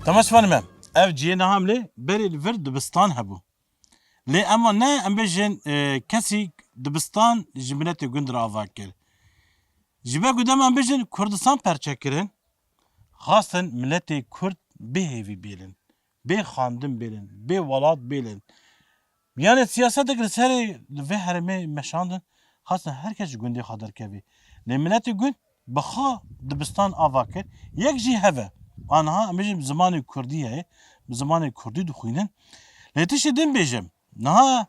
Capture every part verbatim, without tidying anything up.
Temaşevanê me, ev cihê niha em lê berê li vir dibistan hebû. Lê ema ne, em bêjin, e, kesî dibistan ji miletê gund re ava kir. Ji ber ku dema em bêjin Kurdistan perçe kirin, xwestin miletê Kurd bê hêvî bêlin, bê xandin bêlin, bê welat bêlin. Yanê siyasetek li serê li vê herêmê meşandin, xwestin her kes ji gundê xwe derkevî. Lê miletê gund bi xwe dibistan ava kir, yek jî heve. Aniha em bêjin bi zimanê kurdî heye, bi zimanê kurdî dixwînin. Lê tiştê din bêjim, niha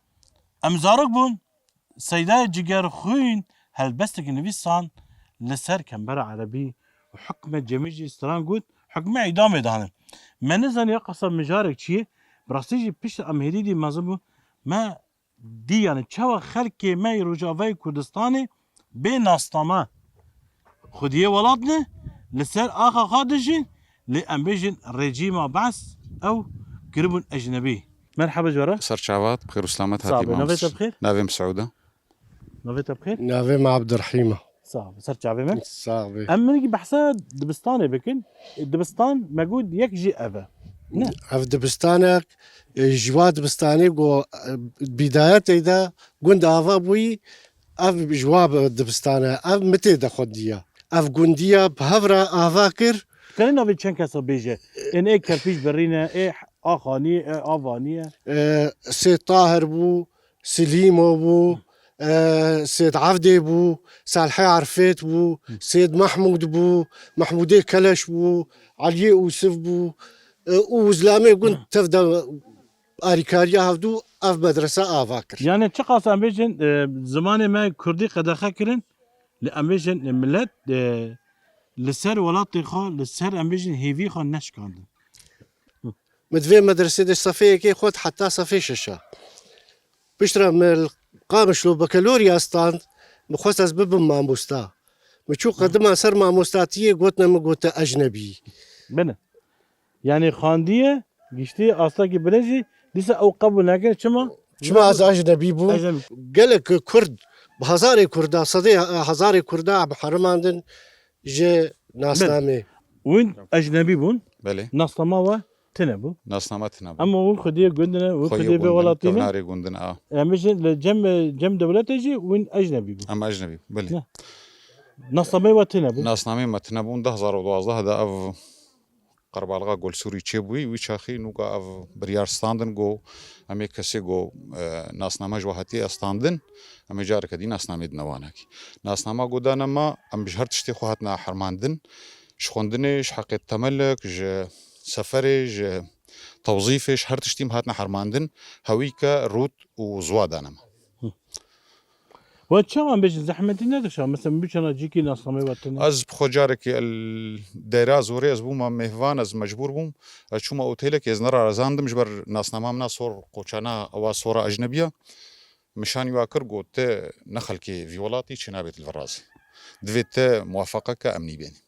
em zarok bûn, Seydayê Cigerxwîn helbestek nivîsand li ser kembera erebî û hikme cemî jî stran got, hikme îdamê dane. Me nizaniya qasa mijarek çi ye, bi rastî jî pişt em hêdî dî mezin bû, me dî, yanî çawa xelkê me yê Rojavayê Kurdistanê bê nasname xwediyê welat ne, li ser axa xwe dijîn, lê em bêjin rejîma Be's ew kiribûn ecnebî. Merhaba ji we re. Ser çavat, bi xêr û selamet hatî. Sağ be, navê te bi xêr? Navê min Seûd e. Navê te bi xêr? Navê min Abdurrahîm e. Sağ be, ser çavê me. Sağ be. Em minikî behsa dibistanê bikin. Dibistan me got yek jî ev e. Ne? Ev dibistanek, e, ji wa dibistanê ku, e, bîdayetê de gund ava bûyî, ev ji wa bi dibistane, ev mitê de xwendiye. Ev gundiya bi hev re ava kir. Dikarî navê çend kesa bêje? Ên ê kerpîç birîne, ê axa nî, ê ava nî ye. E, Sêd Tahir bû, Silîmo bû, e, Sêd Evdê bû, Salihê Erfêt bû, Sêd Mehmûd bû, Mehmûdê Keleş bû, Eliyê Ûsif bû, e, û zilamê gund tev de alîkariya hevdû ev medrese ava kir. Yani çiqas em bêjin, e, zimanê me kurdî qedexe kirin, li em bêjin, e, milet, e, li ser welatê xwe, li ser em bêjin hêvî xwe neşikandin. Min di vê medresê de sefê yekê xwend heta sefê şeşa. Piştre min li Qamişlo bakalorya stand, min xwest ez bibim mamosta. Min çû qedima ser mamostatiyê, gotine min, gote ecnebî. Bine. Yani xandiye, giştî astakî bilin jî, dîsa ew qebûl nekir. Çima? Çima ez ecnebî bûm? Ecnebî. Gelek Kurd, bi hezarê Kurda, sedê hezarê Kurda em herimandin ji nasnamê. Win ecnebî bûn. Belê. Nasnama we tune bû. Nasnama tune bû. Ama win xwediyê gundine, win xwediyê vê welatî ne. Kevnarê gundin a. Em bêjin li cem, cem dewletê jî win ecnebî bû. Em ecnebî, belê. Ne. Nasnameyê we tune bû. Nasnameyê me tune bûn, du hezar û duwazdeh de ev qerbalxa Golsûrî çêbûyî, wî çaxî nûka ev biryar standin ku em ê kesê ku, e, nasname ji we hatiye standin, em ê careke dî nasnamê dine wan hekî. Nasnama ku dane me, em ji her tiştê xwe hatine hermandin, ji xwendinê, ji heqê temelek, ji seferê, ji tewzîfê, ji her tiştî em hatine hermandin, hewî ke rût û ziwa dane me. We çawa bêjin zehmetî nedişa? Mesela min çana cîkî nasnameyê we tune? Ez bi xwe carekî el dêra zorê ez bûma mêvan, ez mecbûr bûm. Ez çûma otêlekê, ez nerarazandim ji ber nasnama min a sor qoçana, ewa sora ecnebiya. Min şanî wa kir, got, "Te ne xelkê vî welatî, çê nabêt li vir razî. Divê te muwafaqe ke em nîbênî."